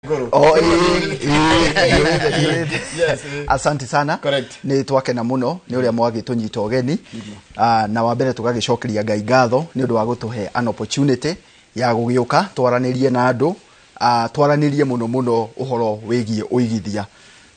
Oh, ĩĩ, Yes. Asante sana. Correct. Nĩ twakena mũno nĩ ũrĩa mwagĩtũnyita ũgeni. Na wa mbere tũgagĩcokeria Ngai ngatho nĩ ũndũ wa gũtũhe an opportunity ya gũgĩũka twaranĩrie na andũ, twaranĩrie mũno mũno ũhoro wĩgiĩ ũigithia.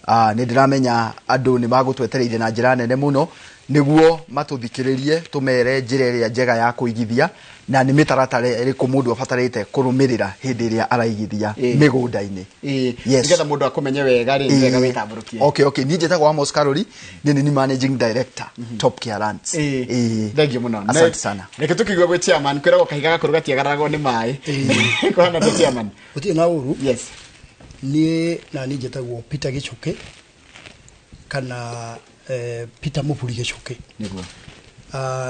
Nĩ ndĩramenya andũ nĩ magũtwetereire na njĩra nene mũno nĩguo matũthikĩrĩrie, tũmere njĩra ĩrĩa njega ya kũigithia na nĩ mĩtaratara ĩrĩkũ mũndũ abatarĩte kũrũmĩrĩra hĩndĩ ĩrĩa araigithia mĩgũnda-inĩ. Yes. Nĩgetha mũndũ akũmenye wega rĩ, nĩ wega wĩtambũrũkie. Okay, niĩ njĩtagwo Amos Karori, niĩ nĩ ni managing director, Top Care Lands. Thank you mũno. Asante sana. Reke tũkĩigua gwĩ chairman, kwĩragwo kahiga gakũrũ gatiagararagwo nĩ maĩ. Kũhana atĩa, chairman? Gũtirĩ na ũru. Niĩ na niĩ njĩtagwo Peter Gĩchũkĩ kana Peter Mũburi Gĩchũkĩ.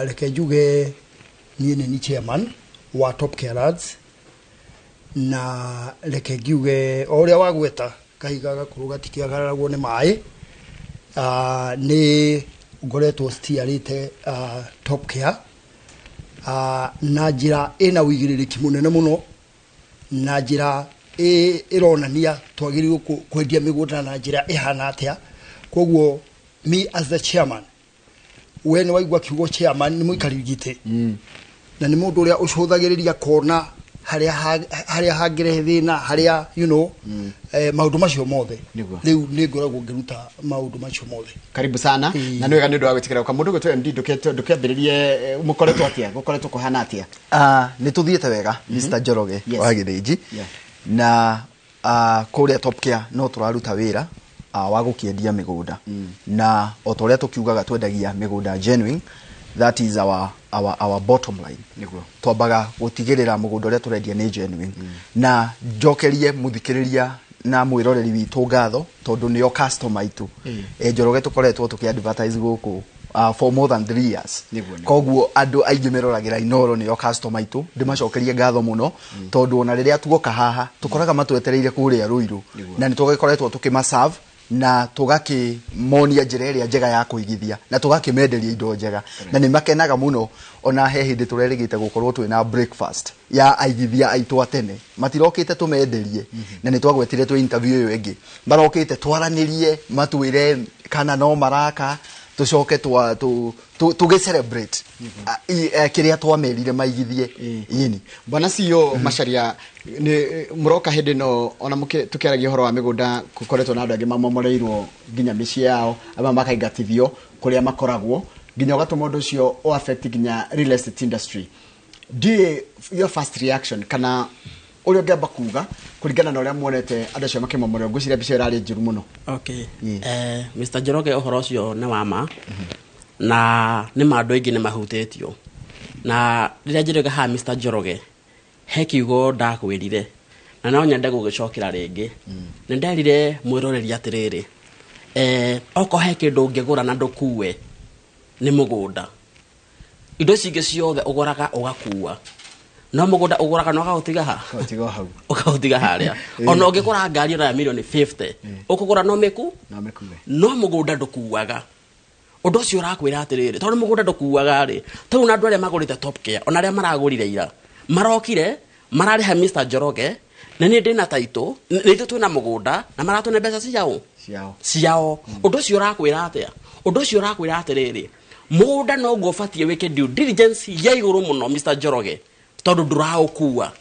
Reke njuge niĩ nĩ ni chairman wa Top Care Lands, na reke ngiuge o ũrĩa wagweta, kahiga gakũrũ gatikĩagararagwo nĩ maĩ. Nĩ ngoretwo steerĩte Top Care na njĩra ĩna ũigĩrĩrĩki mũnene mũno, na njĩra ĩronania twagĩrĩirwo kwendia mĩgũnda na njĩra ĩhana atĩa. Koguo me as the chairman, we nĩ waigua kiugo chairman, nĩ mũikarĩri gĩtĩ na nĩ mũndũ ũrĩa ũcũthagĩrĩria kona harĩa harĩa hangĩrehe thĩna, harĩa maũndũ macio mothe. Rĩu nĩ ngoragwo ngĩruta maũndũ macio mothe. Karibu sana. Na nĩ wega nĩ ũndũ wa gwĩtĩkĩra gũka. Mũndũ gwĩtwo MD, ndũkĩambĩrĩrie, mũkoretwo atĩa, gũkoretwo kũhana atĩa? Nĩ tũthiĩte wega, Mr. Njoroge wa Gĩthĩnji. Na kũrĩa Top Care no tũraruta wĩra wa gũkĩendia mĩgũnda, na o ta ũrĩa tũkiugaga, twendagia mĩgũnda genuine. That is our bottom line. Twambaga gũtigĩrĩra mũgũnda ũrĩa tũrendia nĩ genuine. Na njokerie mũthikĩrĩria na mwĩroreri witũ ngatho tondũ nĩo customer aitũ. Njoroge, tũkoretwo tũkĩ advertise gũkũ for more than 3 years. Nĩguo, nĩguo. Koguo andũ aingĩ meroragĩra Inoro nĩo customer aitũ. Ndĩmacokerie ngatho mũno tondũ ona rĩrĩa tuoka haha tũkoraga matwetereire kũrĩa Rũirũ, na nĩ tũgĩkoretwo tũkĩmaserve na tũgakĩmonia njĩra ĩrĩa njega ya kũigithia na tũgakĩmenderia indo njega, na nĩ makenaga mũno. Ona he hĩndĩ tũrerĩgĩte gũkorwo twĩna breakfast ya aigithia aitũ a tene, matirokĩte tũmenderie, na nĩ twagwetire twĩ interview ĩyo ĩngĩ, marokĩte twaranĩrie, matwĩre kana no maraka tũcoke tũgĩ celebrate kĩrĩa twamerire maigithie yini. Bwana CEO Macharia, nĩ mũroka hĩndĩ ĩno ona tũkĩaragia ũhoro wa mĩgũnda, gũkoretwo na andũ angĩ mamomoreirwo nginya mĩciĩ yao, amwe makaingatithio kũrĩa makoragwo, nginya ũgatũma ũndũ ũcio o affect nginya real estate industry. Ndiũĩ your first reaction kana ũrĩa ũngĩamba kuga kũringana na ũrĩa muonete andũ acio makĩmomorerwo. Ngwĩciria mbica ĩyo ĩrarĩ njũru mũno. Okay. Mr. Njoroge, ũhoro ũcio nĩ wa ma na nĩ ma andũ aingĩ nĩ mahutĩtio. Na rĩrĩa njĩrĩga haha, Mr. Njoroge, he kiugo ndakwĩrire na no nyende gũgĩcokera rĩngĩ. Nĩ nderire mwĩroreri atĩrĩrĩ, okorwo he kĩndũ ũngĩgũra na ndũkue nĩ mũgũnda. Indo ici ingĩ ciothe ũgũraga ũgakua, no mũgũnda ũgũraga na ũkaũtiga ha? Ũkaũtiga o hau. Ũkaũtiga harĩa. Ona ũngĩgũra ngari ona ya mirioni 50, ũkũgũra no mĩku No mĩkue. No mũgũnda ndũkuaga. Ũndũ ũcio ũrakwĩra atĩrĩrĩ, tondũ mũgũnda ndũkuaga rĩ, tarĩu na andũ arĩa magũrĩte Top Care, ona arĩa maragũrire ira, marokire mararĩha Mr. Njoroge na niĩ ndĩna taitũ, nĩ ithuĩ twĩna mũgũnda na maratũne mbeca ciao. Ciao. Ciao. Ũndũ ũcio ũrakwĩra atĩa? Ũndũ ũcio ũrakwĩra atĩrĩrĩ, mũgũnda noguo ũbatiĩ wĩke due diligence ya igũrũ mũno, Mr. Njoroge, tondũ ndũraũkua.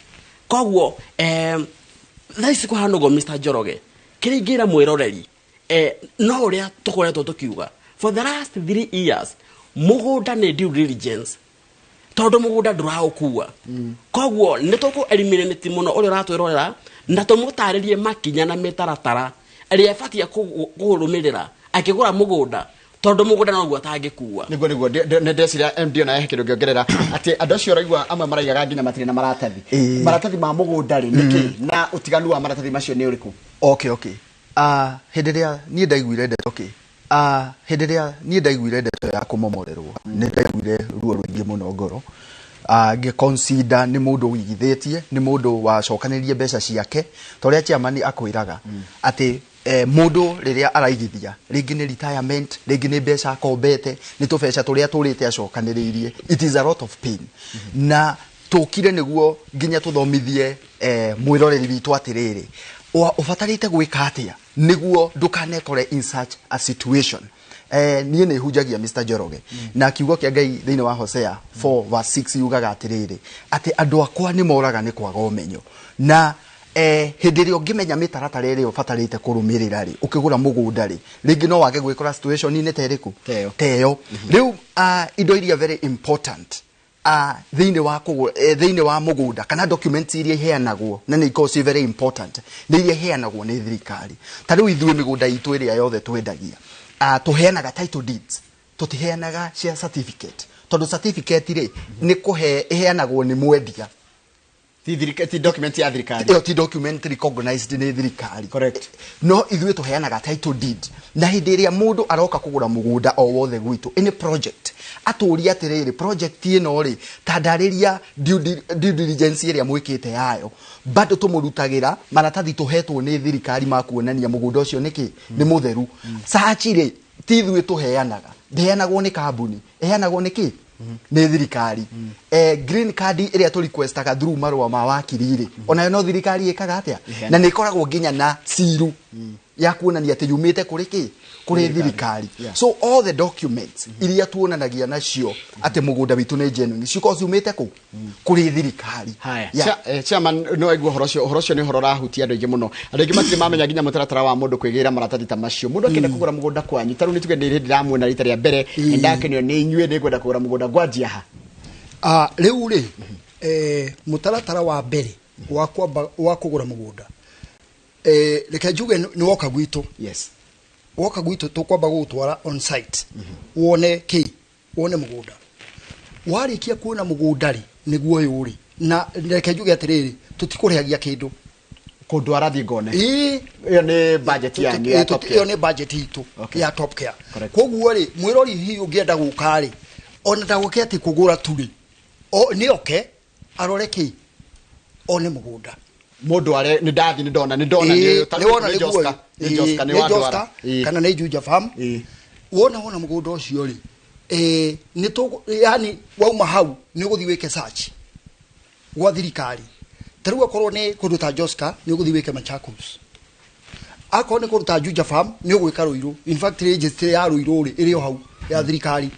Koguo thaa ici kũhana ũguo, Mr. Njoroge, kĩrĩa ingĩra mwĩroreri, no ũrĩa tũkoretwo tũkiuga for the last 3 years, mũgũnda nĩ due diligence tondũ mũgũnda ndũraũkua. Koguo nĩ tũkũ eliminate mũno ũrĩa ũratwĩrorera na tũmũtarĩrie makinya na mĩtaratara ĩrĩa ĩbatiĩ kũrũmĩrĩra akĩgũra mũgũnda, tondũ mũgũnda noguo atangĩkua. Niguo nĩ ndeciria MD ona he kĩndũ ngĩongerera atĩ andũ acio ũraigua amwe maraigaga nginya matirĩ na maratathi. Maratathi ma mũgũnda rĩ, nĩkĩ na ũtiganu wa maratathi macio nĩ ũrĩkũ? Okay, hĩndĩ ĩrĩa niĩ ndaiguire ndeto, okay, hĩndĩ ĩrĩa niĩ ndaiguire ndeto ya kũmomorerwo, nĩ ndaiguire ruo rũingĩ mũno ngoro. Ngĩconsider nĩ mũndũ wĩigithĩtie, nĩ mũndũ wacokanĩrĩrie mbeca ciake, ta ũrĩa chairman akwĩraga atĩ mũndũ rĩrĩa araigithia, rĩngĩ nĩ retirement, rĩngĩ nĩ mbeca akombete, nĩ tũbeca tũrĩa tũrĩte acokanĩrĩirie. It is a lot of pain. Na tũkire nĩguo nginya tũthomithie mwĩroreri witũ atĩrĩrĩ, Ũbatarĩte gwĩka atĩa nĩguo ndũkanekore in such a situation? Niĩ nĩ hunjagia, Mr. Njoroge, na kiugo kĩa Ngai thĩinĩ wa Hosea 4 verse 6 yugaga atĩrĩrĩ, atĩ andũ akwa nĩ moraga nĩ kwaga ũmenyo. Na hĩndĩ ĩrĩa ũngĩmenya mĩtaratara ĩrĩa ũbatarĩte kũrũmĩrĩra rĩ, ũkĩgũra mũgũnda rĩ, rĩngĩ no wage gwĩkora situation-inĩ ta ĩrĩkũ? Ta ĩyo. Ta ĩyo. Rĩu indo iria very important thĩinĩ wa kũgũra, thĩinĩ wa mũgũnda kana documents iria iheanagwo na nĩ ikoragwo ci very important, nĩ iria iheanagwo nĩ thirikari. Ta rĩu ithuĩ mĩgũnda itũ ĩrĩa yothe twendagia, tũheanaga title deeds, tũtiheanaga share certificate, tondũ certificate rĩ, nĩ kũhe ĩheanagwo nĩ mwendia. Ti document ya thirikari. Ĩyo ti document recognized nĩ thirikari. Correct. No ithuĩ tũheanaga title deed, na hĩndĩ ĩrĩa mũndũ aroka kũgũra mũgũnda o wothe gwitũ, any project, atũria atĩrĩrĩ, project ĩno rĩ, ta ndarĩria due diligence ĩrĩa mwĩkĩte yayo. Bado tũmũrutagĩra maratathi tũhetwo nĩ thirikari ma kuonania mũgũnda ũcio nĩkĩ nĩ mũtheru. Search rĩ, ti ithuĩ tũheanaga, ndĩheanagwo nĩ kambuni, ĩheanagwo nĩ kĩ? Nĩ thirikari. Green card ĩrĩa tũ requestaga through marũa ma wakiri rĩ, onayo no thirikari ĩkaga atĩa? Ĩheanaga. Na nĩ ĩkoragwo nginya na ciru ya kuonania atĩ yumĩte kũrĩ kĩ? Kũrĩ thirikari. So all the documents iria tuonanagia nacio atĩ mũgũnda witũ nĩ genuine cikoragwo ciumĩte kũ? Kũrĩ thirikari. Haya. Yeah. Chairman, no waigua ũhoro ũcio. Ũhoro ũcio nĩ ũhoro ũrahutia andũ aingĩ mũno. Andũ aingĩ matirĩ mamenya nginya mũtaratara wa mũndũ kwĩgĩra maratathi ta macio. Mũndũ akĩenda kũgũra mũgũnda kwanyu, ta rĩu nĩ tuge nĩ hĩndĩ ndĩramuona rita rĩa mbere, nĩ ndakenio nĩ inyuĩ, nĩ ngwenda kũgũra mũgũnda, ngwanjia ha? Rĩu rĩ, mũtaratara wa mbere wa kwamba wa kũgũra mũgũnda, reke njuge nĩ woka gwitũ. Woka gwitũ, tũkwamba gũgũtwara on site wone kĩ? Wone mũgũnda. Warĩkia kuona mũgũnda rĩ, nĩguo ũyũ rĩ, na reke njuge atĩrĩrĩ, tũtikũrĩhagia kĩndũ. Kũndwara thiĩ ngone? Ĩĩ. Ĩyo nĩ budget yanyu ya Top Care? Ĩyo nĩ budget itũ ya Top Care. Correct. Koguo rĩ, mwĩrori hihi ũngĩenda gũka rĩ, ona ndagoke atĩ kũgũra tu rĩ, o nĩ oke arore kĩ? One mũgũnda. Mũndũ are nĩ ndathiĩ, nĩ ndona, nĩ ndona. Ĩĩ, nĩ nĩ wona nĩ nĩguo Joska, ũyũ. nĩ Joska, nĩ Ĩĩ, nĩ wandwara. Joska, Ĩĩ. kana nĩ Juja Farm. Wona mũgũnda ũcio rĩ, nĩ tũ yani wauma hau nĩ ũgũthiĩ wĩke search gwa thirikari. Ta rĩu akorwo nĩ kũndũ ta Joska, nĩ ũgũthiĩ wĩke Machakos. Akorwo nĩ kũndũ ta Juja Farm, nĩ ũgwĩka Ruiru. In fact, registry ya Ruiru rĩ, ĩrĩ o hau ya thirikari,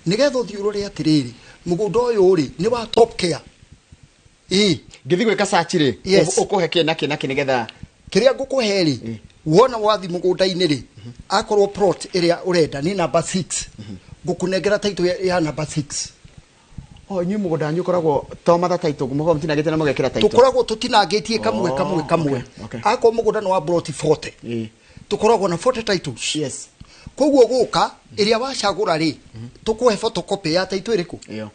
nĩgetha ũthiĩ ũrore atĩrĩrĩ, mũgũnda ũyũ rĩ, nĩ wa Top Care, ĩĩ. Ngĩthiĩ gwĩka search rĩ, Yes. ũkũhe kĩ na kĩ na kĩ nĩgetha Kĩrĩa ngũkũhe rĩ, wona wathi mũgũnda-inĩ rĩ, akorwo plot ĩrĩa ũrenda nĩ number 6, ngũkũnengera title ya number 6. O inyuĩ mũgũnda wanyu ũkoragwo to matha title, mũkoragwo mũtinangĩte na mũgekĩra title? Tũkoragwo tũtinangĩtie kamwe kamwe kamwe. Okay. Akorwo mũgũnda nĩ wa plot 40, tũkoragwo na 40 titles. Koguo gũka ĩrĩa wacagũra rĩ, tũkũhe photocopy ya title ĩrĩkũ? Ĩyo.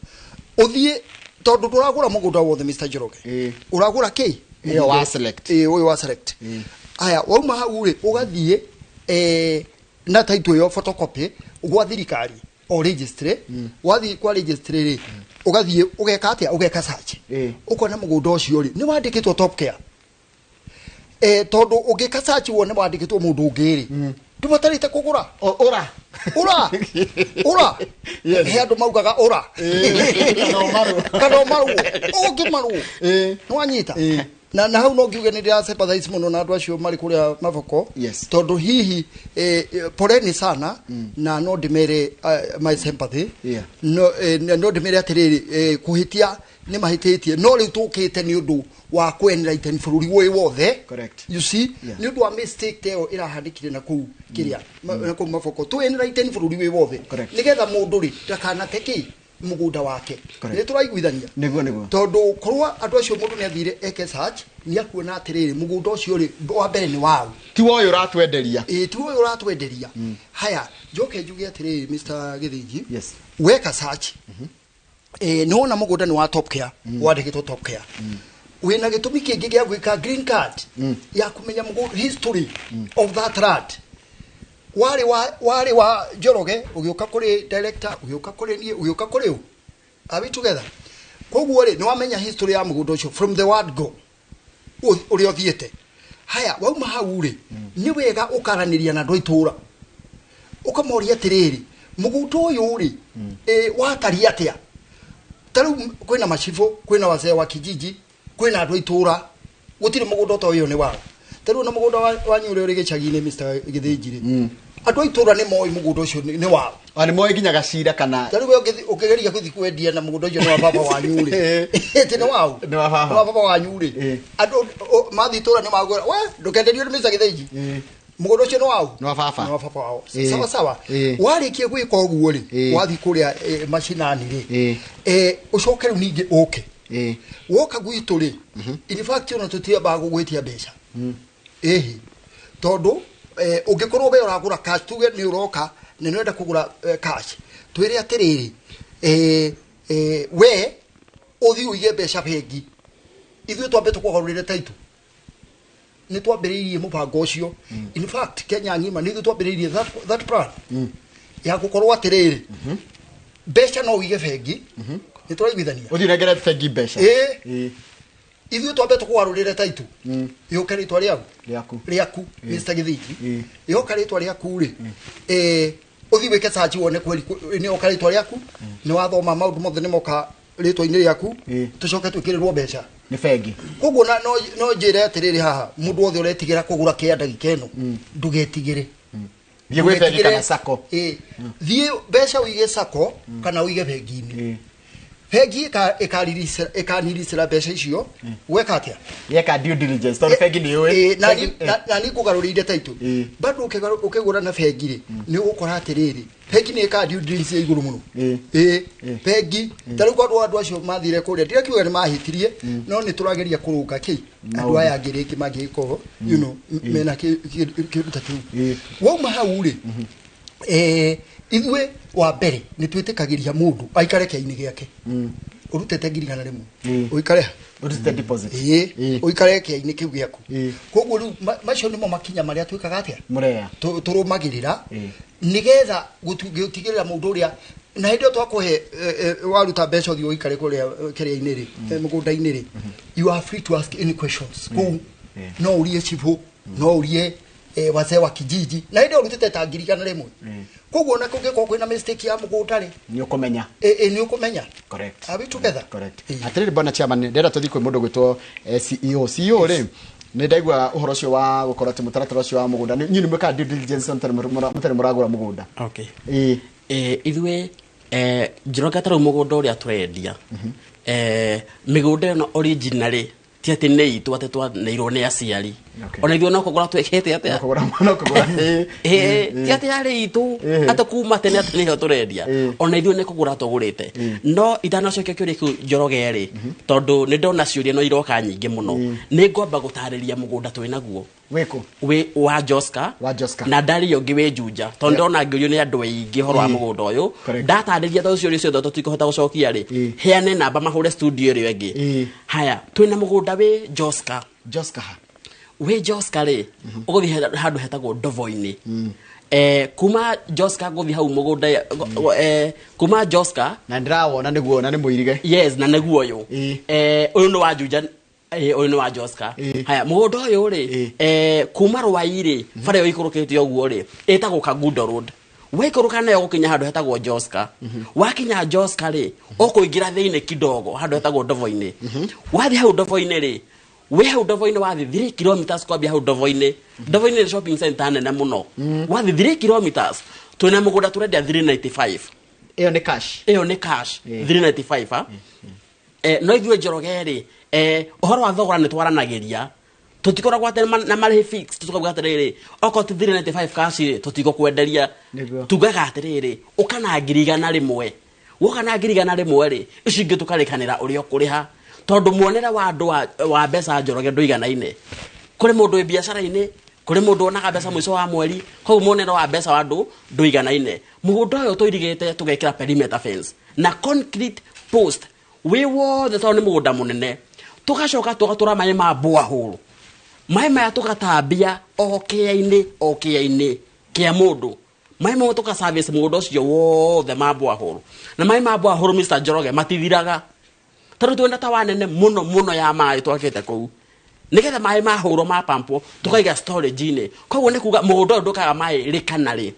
Ũthiĩ, tondũ ndũragũra mũgũnda wothe, Mr. Njoroge. Ũragũra kĩ? Ĩyo wa select. Ĩĩ, ũyũ wa select. Aya, wauma hau rĩ, ũgathiĩ na title ĩyo photocopy gwa thirikari o registry. Wathiĩ kwa registry rĩ, ũgathiĩ ũgeka atĩa? Ũgeka search. Ũkona mũgũnda ũcio rĩ, nĩ wandĩkĩtwo Top Care, tondũ ũngĩka search wone wandĩkĩtwo mũndũ ũngĩ rĩ, ndũbatarĩte kũgũra. Ũra. Ũra, ũra. Yes. He andũ maugaga ũra. Kana ũmarwo. Kana ũmarwo, ũngĩmarwo. Nĩwanyita? Na hau no ngiuge nĩ ndĩra sympathize mũno na andũ acio marĩ kũrĩa Maboko, tondũ hihi poleni sana, na no ndĩmere my sympathy. No ndĩmere atĩrĩrĩ, kũhĩtia nĩ mahĩtĩtie, no rĩu tũkĩte nĩ ũndũ wa kwenlighten bũrũri ũyũ wothe. Correct. You see, nĩ ũndũ wa mistake ta ĩyo ĩrahanĩkire na kũu kĩrĩa na kũu Maboko, tũ enlighten bũrũri wĩ wothe, nĩgetha mũndũ rĩ, ndakanate kĩ? Mũgũnda wake. Correct. Nĩ tũraiguithania? Nĩguo. Tondũ korwo andũ acio, mũndũ nĩ athire eke search, nĩ akuona atĩrĩrĩ, mũgũnda ũcio rĩ, wa mbere nĩ waũ? Ti woyũ ũratwenderia. Ĩĩ, ti ũyũ ũratwenderia. Haya, njoke njuge atĩrĩrĩ, Mr. Gĩthĩnji, Yes. weka search, nĩ wona mũgũnda nĩ wa Top Care, wandĩkĩtwo Top Care, wĩna gĩtũmi kĩngĩ gĩa gwĩka green card ya kũmenya mũgũnda, history of that land. Warĩ wa Njoroge, ũgĩũka kũrĩ director, ũgĩũka kũrĩ niĩ, ũgĩũka kũrĩ ũ. Are we together? Koguo rĩ, nĩ wamenya history ya mũgũnda ũcio from the word go, ũrĩa ũthiĩte. Haya, wauma hau rĩ, nĩ wega ũkaranĩria na andũ a itũũra, ũkamoria atĩrĩrĩ, mũgũnda ũyũ rĩ, watariĩ atĩa? Ta rĩu kwĩna macibũ, kwĩna wazee wa kijiji, kwĩna andũ a itũũra. Gũtirĩ mũgũnda ũta ũyũ nĩ wao. Ta rĩu na mũgũnda wanyu ũrĩa ũrĩ gĩcagi-inĩ Mr. Gĩthĩnji rĩ, andũ a itũũra nĩ moĩ mũgũnda ũcio nĩ wao. Ona nĩ moĩ nginya gacira kana Ta rĩu we ũkĩgeria gũthiĩ kwendia na mũgũnda ũcio nĩ wa baba wanyu rĩ, ĩtĩ nĩ wao, Nĩ wa baba. nĩ wa baba wanyu rĩ, Eh. andũ mathiĩ itũũra nĩ magwĩra we ndũkenderio nĩ Mr. Gĩthĩnji, Eh. mũgũnda ũcio nĩ wao, Nĩ wa baba. nĩ wa baba wao. Eh. Sawa sawa. Eh. Warĩkia gwĩka ũguo rĩ, Eh. wathiĩ kũrĩa macinani rĩ, Eh. ũcoke rĩu ningĩ ũke Eh. woka gwitũ rĩ, in fact ona tũtiambaga gũgwĩtia mbeca ĩhĩ, tondũ ũngĩkorwo we ũragũra cash, tuge nĩ ũroka na nĩ ũrenda kũgũra cash, twĩre atĩrĩrĩ, we ũthiĩ ũige mbeca bengi, ithuĩ twambe tũkũgarũrĩre taitũ. Nĩ twambĩrĩirie mũbango ũcio, in fact Kenya ng'ima nĩ ithuĩ twambĩrĩirie that plan ya gũkorwo atĩrĩrĩ, mbeca no ũige bengi, nĩ tũraiguithania? Ũthiĩ ũnengere bengi mbeca. Ĩĩ. Ĩĩ. Ithuĩ twambe tũkũgarũrĩre taitũ, yũke rĩtwa rĩaku Rĩaku. rĩaku Mr. Gĩthĩnji, Ĩĩ. yoka rĩtwa rĩaku rĩ, ũthiĩ wĩke search wone kweli nĩ yoka rĩtwa rĩaku, nĩ wathoma maũndũ mothe nĩ moka rĩtwa-inĩ rĩaku, Ĩĩ. tũcoke twĩkĩrĩrwo mbeca. Nĩ bengi. Koguo na no njĩre atĩrĩrĩ, haha mũndũ wothe ũretigĩra kũgũra kĩa ndagĩka ĩno, ndũgetigĩre. Thiĩ gwĩ bengi kana sacco. Ĩĩ. Thiĩ mbeca ũige sacco kana ũige bengi-inĩ. Ĩĩ. Bengi ĩkaniricĩra mbeca icio gweka atĩa? Yeka due diligence tondũ bengi nĩ yũĩ. Ĩĩ, na Bengi- na ni ngũgarũrĩire taitũ. Ĩĩ. Bado ũkĩgũra na bengi rĩ, nĩ ũgũkora atĩrĩrĩ, bengi nĩ ĩkaga due diligence ya igũrũ mũno. Ĩĩ. Ĩĩ, Ĩĩ. bengi ta rĩu kwandũ andũ acio mathire kũrĩa, ndirakiuga nĩ mahĩtirie, no nĩ tũrageria kũrũnga kĩ andũ aya angĩ rĩngĩ mangĩgĩkorwo mena kĩndũ ta kĩu. Ĩĩ. Wauma hau rĩ, ithuĩ wa mbere nĩ twĩtĩkagĩria mũndũ aikare kĩainĩ gĩake, ũrutĩte 100,000, Ĩĩ. ũikare ha? Ũrutĩte deposit. Ĩĩ, Ĩĩ. ũikare kĩainĩ kĩu gĩaku. Ĩĩ. Koguo rĩu macio nĩmo makinya marĩa twĩkaga atĩa, Mũreya. Tũrũmagĩrĩra Ĩĩ. nĩgetha gũtigĩrĩra mũndũ ũrĩa na hĩndĩ ĩyo twakũhe waruta mbeca ũthiĩ ũikare kũrĩa kĩrĩa-inĩ rĩ, mũgũnda-inĩ rĩ, you are free to ask any questions kũu. Ĩĩ. No ũrie cibũ, no ũrie wazee wa kijiji, na hĩndĩ ĩyo ũrutĩte ta 100,000. Koguo ona kũngĩkorwo kwĩna mistake ya mũgũnda rĩ, Nĩ ũkũmenya. Nĩ ũkũmenya. Correct. Are we together? Correct. Ĩĩ. Atĩrĩrĩ bwana chairman, ndĩrenda tũthiĩ kwĩ mũndũ gwĩtwo CEO. CEO rĩ, nĩ ndaigua ũhoro ũcio wa gũkorwo atĩ mũtaratara ũcio wa mũgũnda inyuĩ nĩ mwĩkaga due diligence mũtarĩ mũragũra mũgũnda? Okay. Ĩĩ. Ithuĩ Njoroge, ta rĩu mũgũnda ũrĩa tũrendia, mĩgũnda ĩno originally ti atĩ nĩ itũ atĩ twaneirwo nĩ aciari. Okay. Ona ithuĩ no kũgũra twĩkĩte atĩa? No kũgũra, no kũgũra. Ĩĩ. Ĩĩ, ti atĩ yarĩ itũ Ĩĩ. atĩ kuma tene atĩ nĩyo tũrendia. Ĩĩ. Ona ithuĩ nĩ kũgũra tũgũrĩte, no itanacokia kĩũria kĩu Njoroge rĩ, tondũ nĩ ndona ciũria no iroka nyingĩ mũno, nĩ ngwamba gũtarĩria mũgũnda twĩ naguo Wĩkũ? Wĩ wa Joska. Wa Joska. Na ndarĩ ũngĩ wĩ Juja, tondũ ndona ngĩũrio nĩ andũ aingĩ ũhoro wa Ĩĩ. mũgũnda ũyũ. Correct. Ndatarĩria tondũ ciũria ciothe tũtikũhota gũcokia rĩ, Ĩĩ. heane namba mahũre studio ĩrĩa ĩngĩ. Ĩĩ. Haya, twĩna mũgũnda wĩ Joska. Joska ha? Wĩ Joska rĩ, ũgũthiĩ handũ hetagwo Ndovo-inĩ. Kuma Joska gũthiĩ hau mũgũnda, kuma Joska. Na ndĩrawona nĩguo na nĩ mũirige. Yes, na nĩguo ũyũ. Ĩĩ. Ũyũ nĩ wa Juja, ũyũ nĩ wa Joska. Ĩĩ. Haya, mũgũnda ũyũ rĩ, Ĩĩ. kuma Rwai rĩ, bara ĩyo ĩikũrũkĩte ũguo rĩ, ĩtagwo Kangundo Road, waikũrũka nayo gũkinya handũ hetagwo Joska. Wakinya Joska rĩ, ũkũingĩra thĩinĩ kidogo handũ hetagwo Ndovo-inĩ. Wathiĩ hau Ndovo-inĩ rĩ, wĩ hau Ndovo-inĩ, wathiĩ 3 kilometers kwambia hau Ndovo-inĩ. Ndovo-inĩ nĩ shopping center nene mũno. Wathiĩ 3 kilometers, twĩna mũgũnda tũrendia 395. Ĩyo nĩ cash? Ĩyo nĩ cash. Ĩĩ. 395 ha. No ithuĩ Njoroge rĩ, ũhoro wa thogora nĩ twaranagĩria, tũtikoragwo atĩ na marĩhi fixed, tũkauga atĩrĩrĩ, okorwo ti 395 cash rĩ, tũtigũkwenderia. Nĩguo. Tugaga atĩrĩrĩ, ũka na 100,000. Woka na 100,000 rĩ, icio ingĩ tũkarĩkanĩra ũrĩa ũkũrĩha, tondũ muonere wa andũ wa mbeca Njoroge ndũiganaine. Kũrĩ mũndũ wĩ biacara-inĩ, kũrĩ mũndũ wonaga mbeca mũico wa mweri, koguo muonere wa mbeca wa andũ ndũiganaine. Mũgũnda ũyũ tũirigĩte tũgekĩra perimeter fence na concrete post wĩ wothe, tondũ nĩ mũgũnda mũnene. Tũgacoka tũgatũra maĩ ma borehole, maĩ maya tũgatambia o kĩainĩ, o kĩainĩ kĩa mũndũ, maĩ mau tũka service mũgũnda ũcio wothe ma borehole. Na maĩ ma borehole, Mr. Njoroge, matithiraga, tondũ twĩna tawa nene mũno mũno ya maĩ twakĩte kũu, nĩgetha maĩ mahũrwo mapampwo tũkaiga storage-inĩ. Koguo nĩ kuga mũgũnda ũyũ ndũkaga maĩ rĩ kana rĩ.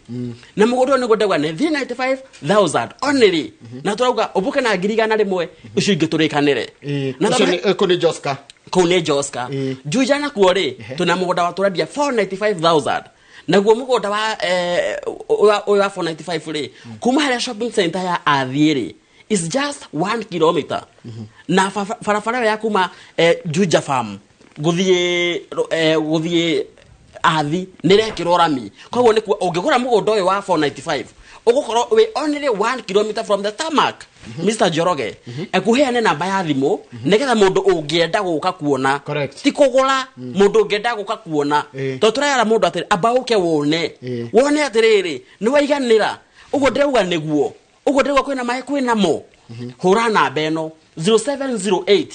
Na mũgũnda ũyũ nĩguo ndauga nĩ 395,000 only, na tũrauga ũmbũke na 100,000, icio ingĩ tũrĩkanĩre. Ĩĩ. Na Ũcio nĩ kũ nĩ Joska? Kũu nĩ Joska. Juja nakuo rĩ, twĩna mũgũnda wa tũrendia 495,000. Naguo mũgũnda wa ũyũ wa 495 rĩ, kuma harĩa shopping center ya athiĩ rĩ, is just 1 kilometer. Na barabara ĩyo ya kuma Juja Farm gũthiĩ gũthiĩ athi nĩ rekĩrwo rami. Koguo nĩ ũngĩgũra mũgũnda ũyũ wa 495 ũgũkorwo wĩ only 1 kilometer from the tarmac. Mr. Njoroge, ekuheane namba ya thimũ nĩgetha mũndũ ũngĩenda gũka kuona, ti kũgũra, mũndũ ũngĩenda gũka kuona, tondũ tũrera mũndũ atĩrĩ, amba ũke wone, wone atĩrĩrĩ nĩ waiganĩra. Ũguo ndĩrauga nĩguo, ũguo ndĩrauga kwĩna maĩ, kwĩna mo. Hũra namba ĩno 0708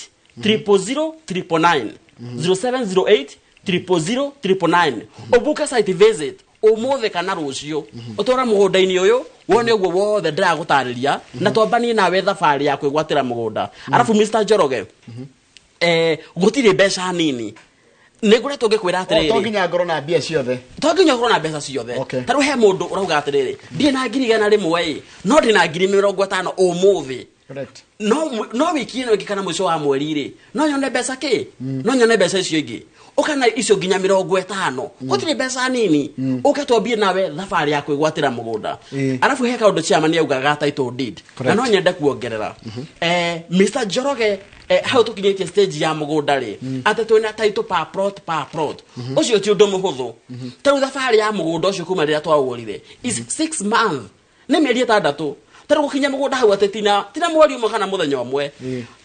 000 999, 0708 000 999. Ũbuke site visit ũmũthĩ kana rũciũ, ũtwara mũgũnda-inĩ ũyũ wone ũguo wothe ndĩragũtarĩria, na twambanie nawe thabarĩ ya kwĩgwatĩra mũgũnda. Arabu Mr. Njoroge, gũtirĩ mbeca nini, nĩ ngoretwo ngĩkwĩra atĩrĩrĩ, to nginya ngorwo na mbia ciothe, to nginya ũkorwo na mbeca ciothe. Ta rĩu he mũndũ ũrauga atĩrĩrĩ, ndirĩ na 100,000 ĩ, no ndĩ na 50,000 ũmũthĩ. No wiki ĩno ĩngĩ kana mũico wa mweri rĩ, no nyone mbeca kĩ, no nyone mbeca icio ingĩ, ũkana icio nginya 50. Gũtirĩ mbeca nini, ũke twambie nawe thabarĩ ya kwĩgwatĩra mũgũnda. Arabu he kaũndũ chairman augaga title deed, na no nyende kuongerera, Mr. Njoroge, hau tũkinyĩtie stage ya mũgũnda rĩ, atĩ twĩna title per plot, per plot, ũcio ti ũndũ mũhũthũ. Ta rĩu thabarĩ ya mũgũnda ũcio kuma rĩrĩa twaũgũrire is 6 months, nĩ mĩeri 6. Tarĩ gũkinya mũgũnda hau atĩ tina mweri ũmwe kana mũthenya ũmwe.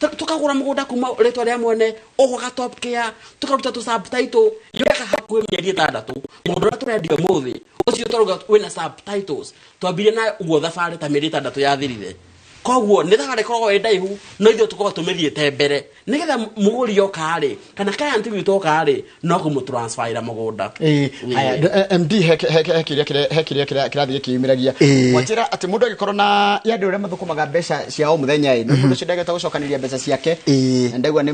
Tũkagũra mũgũnda kuma rĩtwa rĩa mwene ũgũka Top Care, tũkaruta tũ subtitle yoyaga hakuhĩ mĩeri 6. Mũgũnda ũrĩa tũrendia ũmũthĩ ũcio tũrauga wĩna subtitles, twambirie na ũguo thabarĩ ta mĩeri 6 yathirire. Koguo nĩ thabarĩ ĩkoragwo ĩ ndaihu, no ithuĩ tũkoragwo tũmĩthiĩte mbere nĩgetha mũgũri oka rĩ, kana client witũ oka rĩ, no kũmũtransferĩra mũgũnda. Aya, MD, he kĩrĩa kĩrathiĩ gĩkĩyumĩragia. Wanjĩra atĩ mũndũ angĩkorwo na ya andũ arĩa mathũkũmaga mbeca cia o mũthenya ĩ, mũndũ ũcio ndangĩhota gũcokanĩria mbeca ciake. Na ndaigua nĩ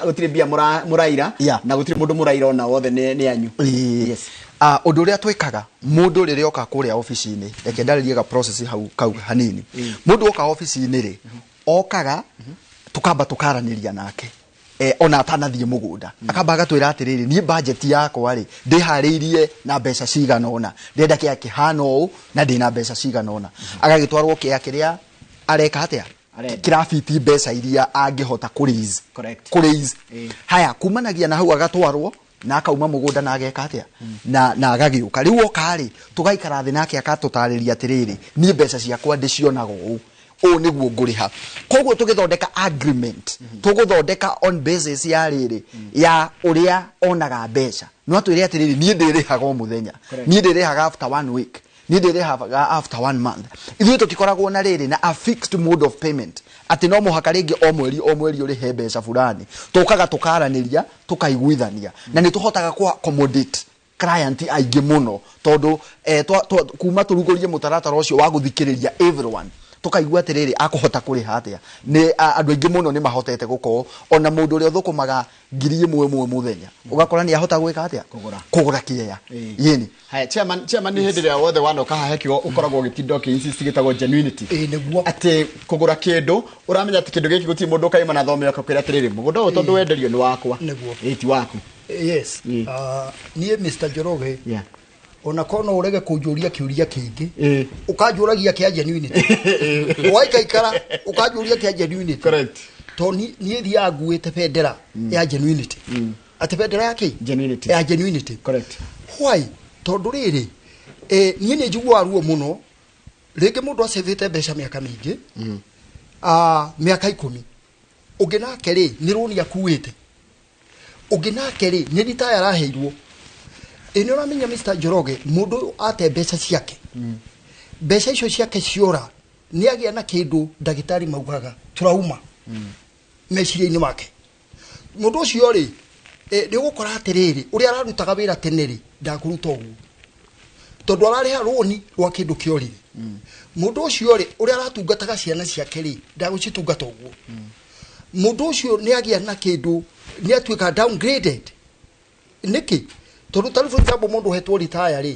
gũtirĩ mbia mũraira, na gũtirĩ mũndũ mũraira ona wothe nĩ anyu. Ũndũ ũrĩa twĩkaga, mũndũ rĩrĩa oka kũrĩa obici-inĩ, reke ndarĩrie ga process hau kau hanini. Mũndũ oka obici-inĩ rĩ, okaga tukamba tukaranĩria nake, ona atanathiĩ mũgũnda, akamba agatwĩra atĩrĩrĩ, niĩ budget yakwa rĩ, ndĩharĩirie na mbeca cigana ũna, ndĩrenda kĩea kĩhana ũũ na ndĩna mbeca cigana ũna. Agagĩtwarwo kĩea kĩrĩa areka atĩa, kĩrabiti mbeca iria angĩhota kũ raise. Haya, kumanagia na hau agatwarwo na akauma mũgũnda na ageka atĩa, na agagĩũka. Rĩu oka rĩ, tũgaikara thĩ nake akatũtarĩria atĩrĩrĩ, niĩ mbeca ciakwa ndĩcionaga ũũ, ũũ nĩguo ngũrĩha. Koguo tũgĩthondeka agreement, tũgũthondeka on basis ya rĩrĩ, ya ũrĩa onaga mbeca. No atwĩre atĩrĩrĩ, niĩ ndĩrĩhaga o mũthenya, niĩ ndĩrĩhaga after 1 week, niĩ ndĩrĩhaga after 1 month. Ithuĩ tũtikoragwo na rĩrĩ na a fixed mode of payment, atĩ no mũhaka rĩngĩ o mweri o mweri ũrĩhe mbeca fulani. Tũkaga tũkaranĩria, tũkaiguithania, na nĩ tũhotaga kũ accommodate client aingĩ mũno, tondũ kuma tũrugũrie mũtaratara ũcio wa gũthikĩrĩria everyone, tũkaigua atĩrĩrĩ, akũhota kũrĩha atĩa. Nĩ andũ aingĩ mũno nĩ mahotete gũkorwo ona mũndũ ũrĩa ũthũkũmaga 1,000 ĩmwe mũthenya, ũgakora nĩ ahota gwĩka atĩa, kũgũra kĩea. Yeni. Haya, chairman nĩ hĩndĩ ĩrĩa wothe wanoka haha kiugo ũkoragwo ũgĩtinda ũkĩ-insist gĩtagwo genuinity. Nĩguo. Atĩ kũgũra kĩndũ, ũramenya atĩ kĩndũ gĩkĩ gũtirĩ mũndũ ũkaima na thome ũkakwĩra atĩrĩrĩ, mũgũnda ũyũ tondũ wenderio nĩ wakwa. Nĩguo. Ti waku. Yes. Niĩ Mr. Njoroge, ona korwo no ũrege kũnjũria kĩũria kĩngĩ, ũkanjũragia kĩa genuinity. Waikaikara ũkanjũria kĩa genuinity. Correct. Tondũ niĩ thiaga nguĩte bendera ya genuinity. Atĩ bendera ya kĩ? Genuinity. Ya genuinity. Correct. Why? Tondũ rĩrĩ, niĩ nĩ njiguaga ruo mũno, rĩngĩ mũndũ acĩvĩte mbeca mĩaka mĩingĩ, mĩaka 10, ũngĩ nake rĩ, nĩ rũni akuĩte, ũngĩ nake rĩ, nĩ ritaya araheirwo. Ĩ nĩ ũramenya Mr. Njoroge, mũndũ ũyũ ate mbeca ciake, mbeca icio ciake ciora, nĩ agĩa na kĩndũ ndagĩtarĩ maugaga trauma meciria-inĩ make. Mũndũ ũcio rĩ, nĩ ũgũkora atĩrĩrĩ, ũrĩa ararutaga wĩra tene rĩ, ndakũruta ũguo, tondũ ararĩha rũni rwa kĩndũ kĩorire. Mũndũ ũcio rĩ, ũrĩa aratungataga ciana ciake rĩ, ndagũcitungata ũguo. Mũndũ ũcio nĩ agĩa na kĩndũ, nĩ atuĩka downgraded. Nĩkĩ? Tondũ ta rĩu for example mũndũ ũhetwo retire rĩ,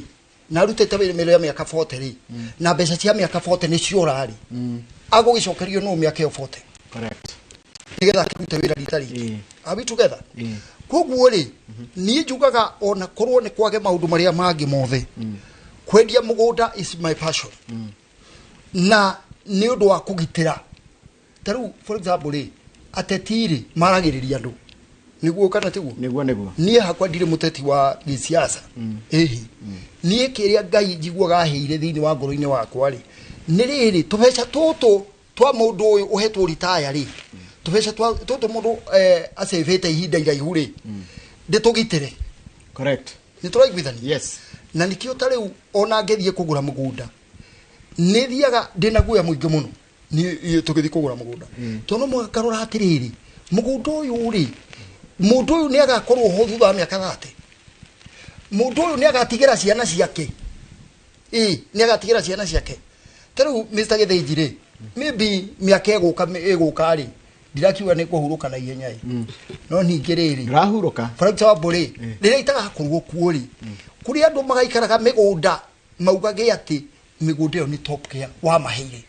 na arutĩte wĩra ya mĩaka 40 rĩ, na mbeca cia mĩaka 40 nĩ ciora rĩ, agũgĩcokerio no mĩaka ĩyo 40. Correct. Nĩgetha akĩrute wĩra rita rĩngĩ. Are we together? Koguo rĩ, niĩ njugaga ona korwo nĩ kwage maũndũ marĩa mangĩ mothe, kwendia mũgũnda is my passion, na nĩ ũndũ wa kũgitĩra. Ta rĩu, for example rĩ, ateti rĩ, maragĩrĩria andũ, nĩguo kana tiguo? Nĩguo, nĩguo. Niĩ hakwa ndirĩ mũteti wa gĩsiasa. Ĩhi, niĩ kĩrĩa Ngai njiguaga aheire thĩinĩ wa ngoro-inĩ wakwa rĩ, nĩ rĩrĩ: tũbeca tũtũ twa mũndũ ũyũ ũhetwo ritaya rĩ, tũbeca tũtũ mũndũ acĩvĩte ihinda iraihu rĩ, ndĩtũgitĩre. Nĩ tũraiguithania? Yes. Na nĩkĩo ta rĩu ona ngĩthiĩ kũgũra mũgũnda, nĩ thiaga ndĩna guoya mũingĩ mũno nĩ tũgĩthiĩ kũgũra mũgũnda, tondũ no mũhaka ngarora atĩrĩrĩ, mũgũnda ũyũ rĩ, mũndũ ũyũ nĩ agakorwo ho thutha wa mĩaka 30? Mũndũ ũyũ nĩ agatigĩra ciana ciake? Ĩ, nĩ agatigĩra ciana ciake? Ta rĩu Mr. Gĩthĩnji rĩ, maybe mĩaka ĩgũka rĩ, ndirakiuga nĩ kũhurũka na ihenya ĩ, no ningĩ rĩrĩ, Ndũrahurũka. For example rĩ, rĩrĩa itagakorwo kuo rĩ, kũrĩ andũ magaikaraga mĩgũnda maugage atĩ mĩgũnda ĩyo nĩ Top Care wamaheire.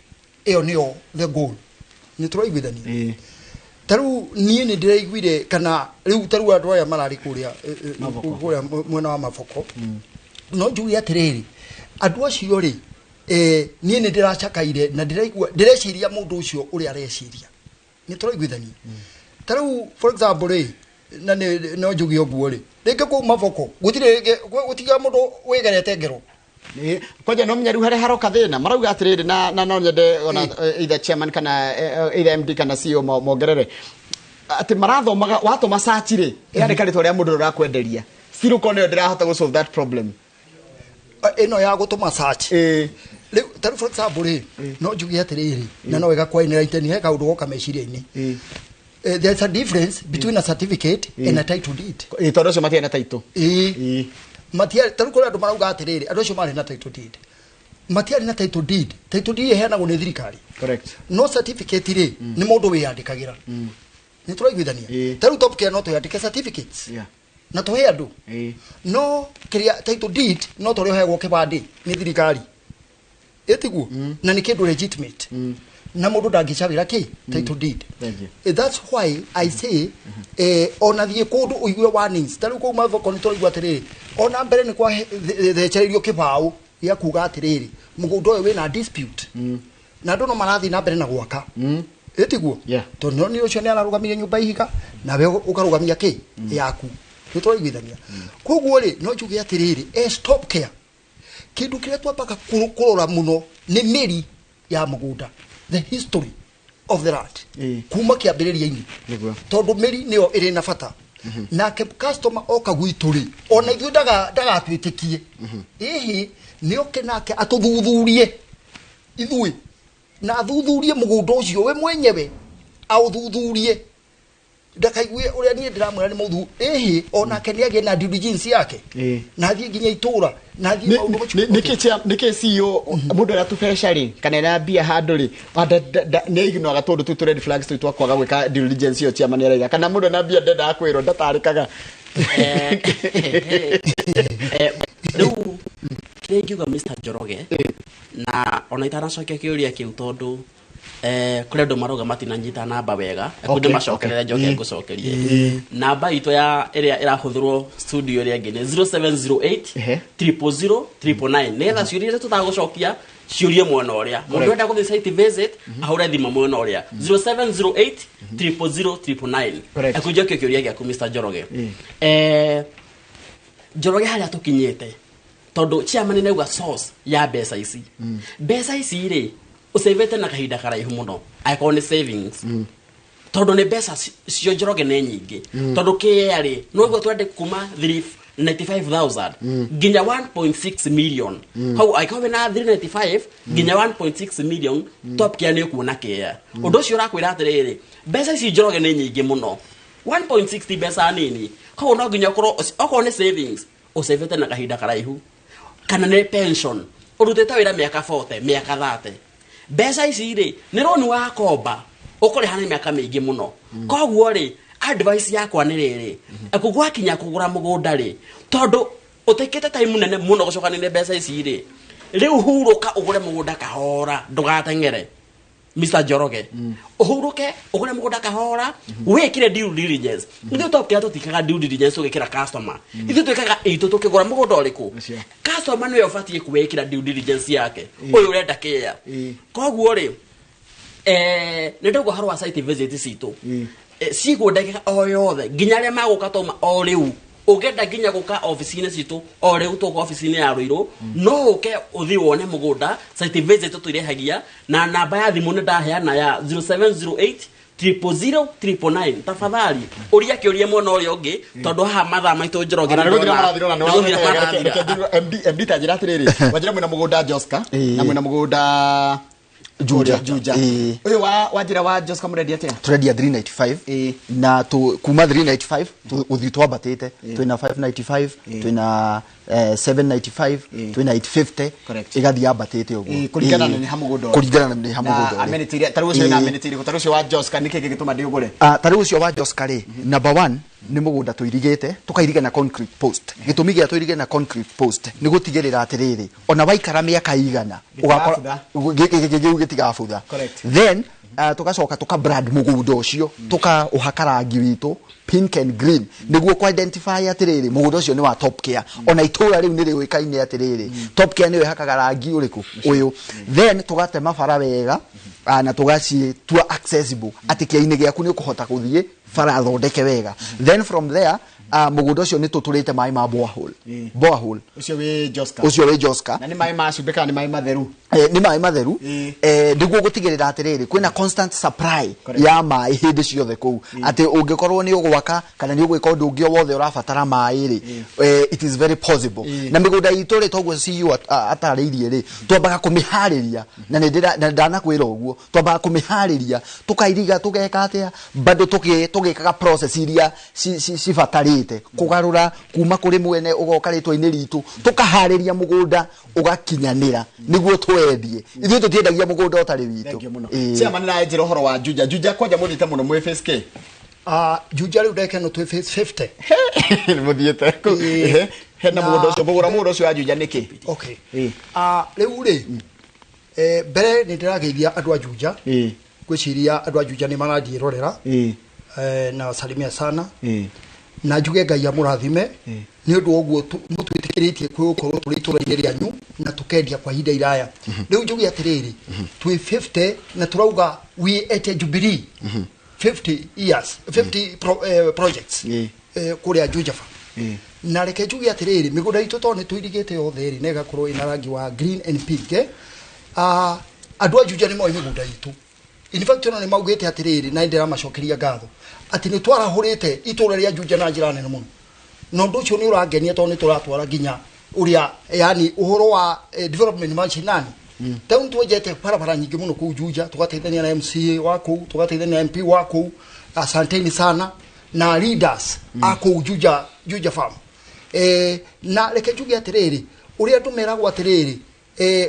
Ĩyo nĩyo the goal. Nĩ tũraiguithania? Ta rĩu niĩ nĩ ndĩraiguire kana rĩu ta rĩu andũ aya mararĩ kũrĩa Maboko. Kũrĩa mwena wa Maboko, no njuge atĩrĩrĩ, andũ acio rĩ, niĩ nĩ ndĩracakaire na ndĩraigua ndĩreciria mũndũ ũcio ũrĩa areciria. Nĩ tũraiguithania? Ta rĩu, for example rĩ, na nĩ no njuge ũguo rĩ, rĩngĩ kũu Maboko gũtirĩ rĩngĩ gũtiga mũndũ wĩgerete ngero. Kwanja no menya rĩu harĩa haroka thĩna, marauga atĩrĩrĩ, na no nyende ona either chairman kana either MD kana CEO mongerere atĩ marathomaga watũma search rĩ, ĩrandĩka rĩtwa rĩa mũndũ ũrĩa ũrakwenderia. Still ũkona ĩyo ndĩrahota gũ solve that problem. Ĩno ya gũtũma search, rĩu ta rĩu, for example rĩ, no njuge atĩrĩrĩ, na no wega kwa enlighten, he kaũndũ goka meciria-inĩ. There's a difference between a certificate and a title deed. Tondũ ũcio matiarĩ na title. Ĩĩ, matiarĩ. Ta rĩu kũrĩ andũ marauga atĩrĩrĩ, andũ acio marĩ na title deed. Matiarĩ na title deed. Title deed ĩheanagwo nĩ thirikari. No certificate rĩ, nĩ mũndũ wĩyandĩkagĩra. Nĩ tũraiguithania? Ta rĩu Top Care no twĩandĩke certificates na tũhe andũ, no kĩrĩa title deed no tũrĩa ũheagwo kĩbandĩ nĩ thirikari, ĩtiguo? Na nĩ kĩndũ legitimate, na mũndũ ndangĩcawĩra kĩ title deed. Thank you. That's why I say, ona thiĩ kũndũ ũigue warnings. Ta rĩu kũu Mavoko nĩ tũraigua atĩrĩrĩ, ona mbere nĩ kwathecereirio kĩbaũ gĩa kuga atĩrĩrĩ, mũgũnda ũyũ wĩna dispute, na andũ no marathiĩ na mbere na gwaka, ĩtiguo? Tondũ no nĩ ũcio nĩ ararũgamirie nyũmba ihiga, nawe ũkarũgamia kĩ yaku. Nĩ tũraiguithania? Koguo rĩ, no njuge atĩrĩrĩ, as Top Care, kĩndũ kĩrĩa twambaga kũrora mũno nĩ mĩri ya mũgũnda, the history of the land, kuma kĩambĩrĩria-inĩ, tondũ mĩri nĩyo ĩrĩ na bata. Nake customer oka gwitũ rĩ, ona ithuĩ ndagatwĩtĩkie, ĩhĩ, nĩ oke nake atũthuthurie ithuĩ na athuthurie mũgũnda ũcio we mwenyewe, aũthuthurie, ndakaigue ũrĩa niĩ ndĩramwĩra nĩ mũthu. Ĩhĩ, onake nĩ agĩe na due diligence yake, na athiĩ nginya itũra, na athiĩ maũndũ macio. Nĩkĩ CEO, mũndũ arĩa tũbeca rĩ, kana ena mbia handũ rĩ, nĩ aignoraga tũndũ tũu tũ red flags tũu twa kwaga gwĩka due diligence ĩyo chairman araiga, kana mũndũ ena mbia ndendaga kwĩrwo, ndatarĩkaga? Rĩu kĩrĩa ingiuga, Mr. Njoroge, na ona itanacokia kĩũria kĩu, tondũ kũrĩ andũ marauga matinanyita namba wega, ndĩmacokerere, njoke ngũcokerie namba itũ ya ĩrĩa ĩrahũthĩrwo studio. Ĩrĩa ĩngĩ nĩ 0708 000 999, nĩgetha ciũria iria tũtagũcokia ciũrie mwena ũrĩa mũndũ enda gũthiĩ site visit, ahũre thimũ mwena ũrĩa 0708 000 999. Ekunjokia kĩũria gĩaku, Mr. Njoroge. Njoroge, harĩa tũkinyĩte, tondũ chairman nĩauga source ya mbeca ici, mbeca ici rĩ, ũcĩvĩte na kahinda karaihu mũno, angĩkorwo nĩ savings, tondũ nĩ mbeca cio, Njoroge, nĩ nyingĩ, tondũ kĩea rĩ, noguo twende kuma 395,000 nginya 1.6 million. Hau angĩkorwo wĩna 395 nginya 1.6 million, Top Care nĩ ũkuona kĩea. Ũndũ ũcio ũrakwĩra atĩrĩrĩ, mbeca ici, Njoroge, nĩ nyingĩ mũno. 1.6 ti mbeca nini. Koguo no nginya ũkorwo, okorwo nĩ savings, ũcĩvĩte na kahinda karaihu, kana nĩ pension, ũrutĩte wĩra mĩaka 40, mĩaka 30. Mbeca ici rĩ, nĩ roni wakomba ũkũrĩha na mĩaka mĩingĩ mũno. Koguo rĩ, advice yakwa nĩ rĩrĩ, gwakinya kũgũra mũgũnda rĩ, tondũ ũtekĩte time nene mũno gũcokanĩrĩria mbeca ici rĩ, rĩu hurũka, ũgũre mũgũnda kahora, ndũgateng'ere. Mr. Njoroge, ũhurũke, ũgũre mũgũnda kahora, wĩkĩre due diligence. Ithuĩ Top Care tũtikaga due diligence ũgĩkĩra customer. Ithuĩ twĩkaga itũ tũkĩgũra mũgũnda ũrĩkũ. Ũcio. Customer nĩwe ũbatiĩ kwĩĩkĩra due diligence yake, ũyũ ũrenda kĩĩa. Koguo rĩ, nĩ ndauga ũhoro wa site visit citũ. Ciguo ndagĩka o yothe, nginya arĩa magũka toma o rĩu. Ũngĩenda nginya gũka obici-inĩ citũ o rĩu, tũka obici-inĩ ya Ruiru, no ũke ũthiĩ wone mũgũnda. Site visit tũirehagia na namba ya thimũ nĩ ndaheana ya 0708 000 999. Tafadhali ũria kĩũria mwena ũrĩa ũngĩ, tondũ haha mathaa maitũ, Njoroge, Ona nĩ gũthira marathira, ona nĩ nĩ gũthira marathira. MD MD ta njĩra atĩrĩrĩ, wanjĩra mwĩna mũgũnda Joska na mwĩna mũgũnda Juja. Juja. Ĩĩ. Ũyũ wa njĩra wa Joska mũrendia atĩa? Turendia 395. Ĩĩ. Na tu, kuma 395 gũthiĩ twambatĩte, twĩna 595, twĩna 795, Ĩĩ. twĩna 850. Correct. Ĩgathiĩ yambatĩte ũguo. Ĩĩ, kũringana Ĩĩ. na nĩ ha mũgũnda ũrĩ. Kũringana na nĩ ha mũgũnda Na ũrĩ. amenity iria ta rĩu ũcio wĩna Ĩĩ. amenity irĩkũ? Ta rĩu ũcio wa Joska nĩkĩ gĩgĩtũma ndĩũgũre? Ah, ta rĩu ũcio wa Joska rĩ, number one nĩ mũgũnda tũirigĩte, tũkairiga na concrete post. Gĩtũmi gĩa tũirige na concrete post nĩ gũtigĩrĩra atĩrĩrĩ, ona waikara mĩaka igana Gĩtigabutha. gĩu gĩtigabutha. Correct. Then tugacoka tuka brand mũgũnda ũcio, tukaũhaka rangi witũ pink and green, nĩguo ku identify atĩrĩrĩ, mũgũnda ũcio nĩ wa Top Care. Ona itũra rĩu nĩ rĩũĩkaine atĩrĩrĩ, Top Care nĩyo ĩhakaga rangi ũrĩkũ ũyũ. Then tũgatema bara wega, na tũgacitua accessible, atĩ kĩainĩ gĩaku nĩ ũkũhota gũthiĩ bara thondeke wega. Then from there, mũgũnda ũcio nĩ tũtũrĩte maĩ ma borehole. Borehole. Ũcio wĩ Joska. Ũcio wĩ Joska. Na nĩ maĩ ma cumbĩ kana nĩ maĩ matheru? Nĩ maĩ matheru. Nĩguo gũtigĩrĩra atĩrĩrĩ, kwĩna constant supply Correct. ya maĩ hĩndĩ ciothe kũu, atĩ ũngĩkorwo nĩ ũgwaka kana nĩ ũgwĩka ũndũ ũngĩ o wothe ũrabatara maĩ rĩ, it is very possible. Na mĩgũnda itũ rĩ, toguo CEO atarĩirie rĩ, twambaga kũmĩharĩria, na nĩ na ndanakwĩra ũguo, twambaga kũmĩharĩria, tũkairiga, tũgeka atĩa, bado tũgĩkaga process iria cibatarĩte kũgarũra kuma kũrĩ mwene ũgoka rĩtwa-inĩ ritũ, tũkaharĩria mũgũnda ũgakinyanĩra nĩguo twendie. Ithuĩ tũtiendagia mũgũnda ũtarĩ witũ. Thank you mũno. Ĩĩ. Chairman, na njĩra ũhoro wa Juja. Juja kwanja mũthiĩte mũno mwĩ phase K. Ah, Juja rĩu ndagĩka ĩno twĩ phase 50. Nĩ mũthiĩte kũu. Ĩĩ. Ehe. Hena mũgũnda ũcio, mũgũra mũgũnda ũcio wa Juja nĩkĩ? Okay. Ĩĩ. Ah, rĩu rĩ, mbere nĩ ndĩrageithia andũ a Juja. Ĩĩ. Ngwĩciria andũ a Juja nĩ marandiĩrorera. Ĩĩ. Na salimia sana. Ĩĩ. Na njuge Ngai amũrathime Ĩĩ. nĩ ũndũ wa ũguo mũtwĩtĩkĩrĩtie kwĩ gũkorwo tũrĩ itũra-inĩ rĩanyu na tũkendia kwa ihinda iraya. Rĩu njuge atĩrĩrĩ, twĩ 50 na tũrauga we at a Jubilee 50 years, 50 projects Ĩĩ. kũrĩa Jujafa. Ĩĩ. Na reke njuge atĩrĩrĩ, mĩgũnda itũ tondũ nĩ tũirigĩte yothe rĩ, na ĩgakorwo ĩna rangi wa green and pink, eh? Ah, andũ a Juja nĩ moĩ mĩgũnda itũ. In fact, ona nĩ maugĩte atĩrĩrĩ, na ndĩramacokeria ngatho atĩ nĩ twarahũrĩte itũra rĩa Juja na njĩra nene mũno, na ũndũ ũcio nĩ ũrangenia tondũ nĩ tũratwara nginya ũrĩa, yani ũhoro wa development mashinani. Tau nĩ twenjete barabara nyingĩ mũno kũu Juja, tũgateithania na MCA wa kũu, tũgateithania na MP wa kũu, asanteni sana, na leaders a kũu Juja, Juja Farm. Na reke njuge atĩrĩrĩ, ũrĩa andũ meragwo atĩrĩrĩ,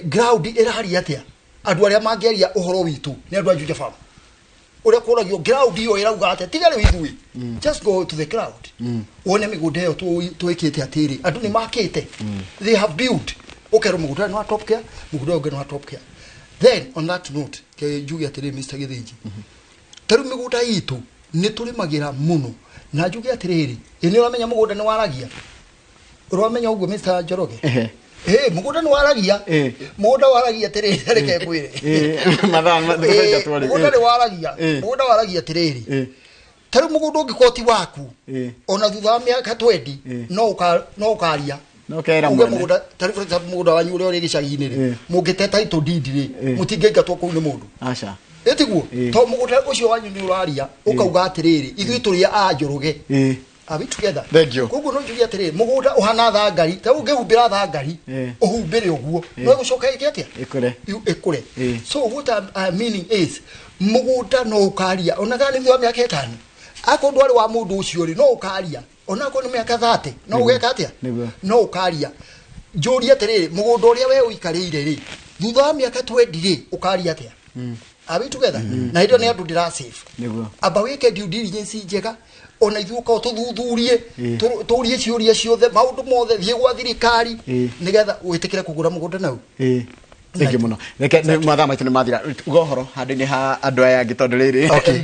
ground ĩraria atĩa, andũ arĩa mangĩaria ũhoro witũ nĩ andũ a Juja Farm. Ũrĩa kũragio ground ĩyo ĩrauga atĩa, tiga rĩu ithuĩ, just go to the ground wone mĩgũnda ĩyo twĩkĩte atĩrĩ, andũ nĩ makĩte, they have built, ũkerwo mũgũnda ũyũ nĩ wa Top Care, mũgũnda ũyũ ũngĩ nĩ wa Top Care. Then on that note, ke njuge atĩrĩrĩ, Mr. Gĩthĩnji, ta rĩu mĩgũnda itũ nĩ tũrĩmagĩra mũno, na njuge atĩrĩrĩ, ĩ nĩ ũramenya mũgũnda nĩ waragia? Ũramenya ũguo, Mr. Njoroge? Ehe. Ĩ mũgũnda nĩ waragia. Ĩ. Mũgũnda waragia atĩrĩrĩ, reke ngwĩre. Ĩĩ, mathaa Ĩ, twarĩ. mũgũnda nĩ waragia. Ĩ. Mũgũnda waragia atĩrĩrĩ, Ĩ. ta rĩu mũgũnda ũngĩkorwo ti waku, Ĩ. ona thutha wa mĩaka 20, Ĩ. no ũkaria. No ũkera Uge mwene. mũgũnda ta rĩu, for example, mũgũnda wanyu ũrĩa ũrĩ gĩcagi-inĩ rĩ, Ĩ. mũngĩte title deed rĩ, Ĩ. mũtingĩingatwo kũu nĩ mũndũ. Aca. Ĩtiguo? Ĩ. To mũgũnda ũcio wanyu nĩ ũraria, ũkauga atĩrĩrĩ, ithuĩ tũrĩ a Njoroge. Ĩ. Are we together? Thank you. Koguo no njuge atĩrĩrĩ, mũgũnda ũhana thangari, ta rĩu ũngĩhumbĩra thangari, Ĩ. ũhumbĩre ũguo, no ĩgũcoka ĩke atĩa? Ĩkũre. Ĩkũre. Ĩ. So what I'm meaning is, mũgũnda no ũkaria ona kana nĩ thutha wa mĩaka 5, akorwo ndwarĩ wa mũndũ ũcio rĩ, no ũkaria, ona akorwo nĩ mĩaka 30, no ũgeka atĩa? Nĩguo. No ũkaria. Njũrie atĩrĩrĩ, mũgũnda ũrĩa we ũikarĩire rĩ, thutha wa mĩaka 20 rĩ, ũkaria atĩa? Are we together? Na hĩndĩ ĩyo nĩ andũ ndĩra save. Nĩguo. Amba wĩke due diligence njega, ona ithuĩ ũkorwo tũthuthurie, Ĩ. tũrie ciũria ciothe, maũndũ mothe, thiĩ gwa thirikari Ĩ. nĩgetha wĩtĩkĩre kũgũra mũgũnda nau. Ĩ. Thank you muno. Reke nĩ mathaa maitũ nĩ mathira. Uga ũhoro handũ-inĩ ha andũ aya angĩ tondũ rĩrĩ Okay.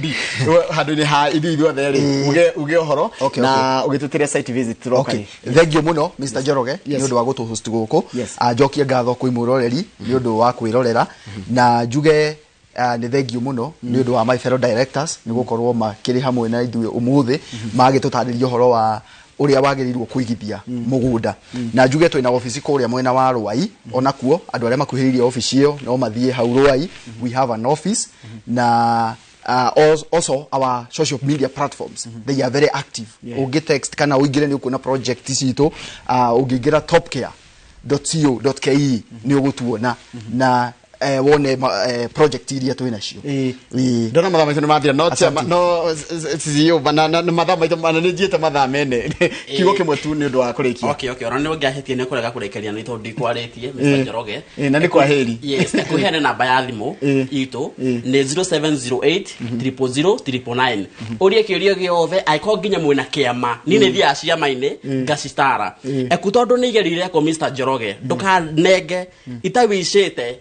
handũ-inĩ ha ithuĩ ithuothe rĩ uge ũhoro Okay, na ũgĩtũtĩre site visit tũroka Okay. rĩ. Thank you muno Mr. Njoroge Yes. nĩ ũndũ wa gũtũ-host gũkũ. Yes. Njokie ngatho kwĩ mwĩroreri nĩ ũndũ wa kwĩrorera na njuge nĩ thank you mũno nĩ ũndũ wa my fellow directors nĩ gũkorwo makĩrĩ hamwe na ithuĩ ũmũthĩ magĩtũtarĩria ũhoro wa ũrĩa wagĩrĩirwo kũigithia mũgũnda. Na njuge twĩna obici kũrĩa mwena wa Rwai, onakuo andũ arĩa makuhĩrĩirie obici ĩyo no mathiĩ hau Rwai, we have an office. Na also our social media platforms, they are very active. Ũngĩ text kana ũingĩre nĩ ũkuona project citũ. Ũngĩingĩra topcare.co.ke nĩ ũgũtuona na wone project iria twĩ nacio. Ĩĩ. Ndona mathaa maitũ nĩ mathira no Asante. chairman, no CEO na mathaa maitũ mana nĩ njiĩte mathaa mene kiugo kĩmwe tu nĩ ũndũ wa kũrĩkia. Okay, ona nĩ ũngĩahĩtie nĩ kũrega kũrĩkĩria nĩ tondũ ndikwarĩtie, Mr. Njoroge. Na nĩ kwaheri. Yes, kũheane namba ya thimũ itũ nĩ 0708 000 999. Ũrie kĩũria gĩothe angĩkorwo nginya mwĩna kĩama, niĩ nĩ thiaga ciama-inĩ ngacitara eku tondũ nĩ igerio rĩakwa. Mr. Njoroge, ndũkanenge itawicĩte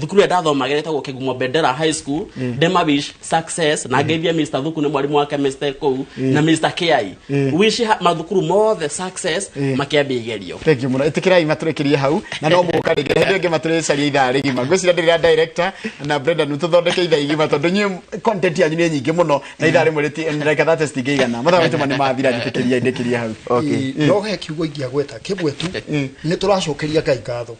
thukuru ĩrĩa ndathomagĩra ĩtagwo Kĩgumo Bendera High School, ndema wish success na ngeithie Mr. Thuku nĩ mwarimũ wa chemistry kũu na Mr. Kiai, wish mathukuru mothe success makĩambia igerio. Thank you muno. Ĩtĩkĩrai matũrĩkĩrie hau na no mũka rĩngĩ hĩndĩ ĩngĩ matũrĩcaria ithaa rĩgima. Ngwĩciria ndĩrĩ director na Brendan tũthondeke ithaa igima tondũ inyuĩ content yanyu nĩ nyingĩ mũno na ithaa rĩmwe ndagĩka 30 citingĩigana. Mathaa maitũ ma nĩ mathira, njĩtĩkĩria ndĩkĩrie hau. Okay. No he kiugo ingĩagweta kĩmwe tu, nĩ tũracokeria Ngai ngatho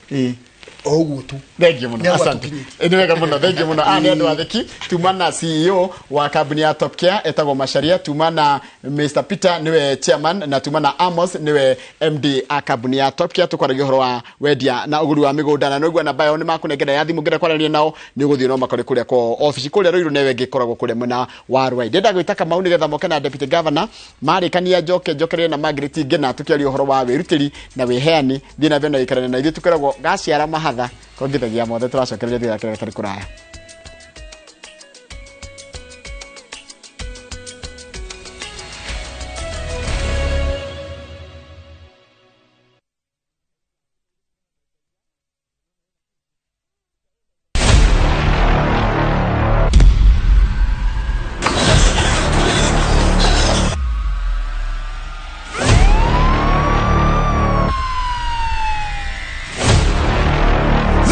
o ũguo tu. Thank you muno. Nĩ Asante. agwatũkinyĩtie. Nĩ wega muno. Thank you muno. Nĩ andũ atheki tuma na CEO wa kambuni ya Top Care etagwo Macharia, tuma na Mr Peter niwe chairman, na tuma na Amos niwe MD a kambuni ya Top Care. Tukwaragia ũhoro wa wendia na ũgũri wa mĩgũnda na nĩguo namba yao nĩ makũnengera ya thimũ ngĩenda kwaranĩria nao nĩ ũgũthiĩ no makore kũrĩa kwa obici kũrĩa Ruiru newe ĩngĩ ĩkoragwo kũrĩa mwena wa Ruai. Ndĩrenda gwĩta Kamau nĩgetha moke na deputy governor marĩkania njoke njokererie na Margaret Ngena tũkĩaria ũhoro wa wĩrutĩri na wĩheani. Thiĩ na mbere na gũikarania na ithuĩ tũkoragwo gaciara mahatha kongithagia mothe tũracokereria thutha kĩrĩa gatarĩ kũraya.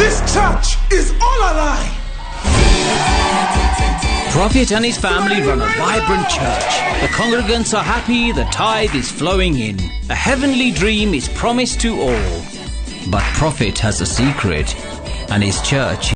This church is all a lie. Prophet and his family run a vibrant church. The congregants are happy, the tithe is flowing in. A heavenly dream is promised to all. But Prophet has a secret, and his church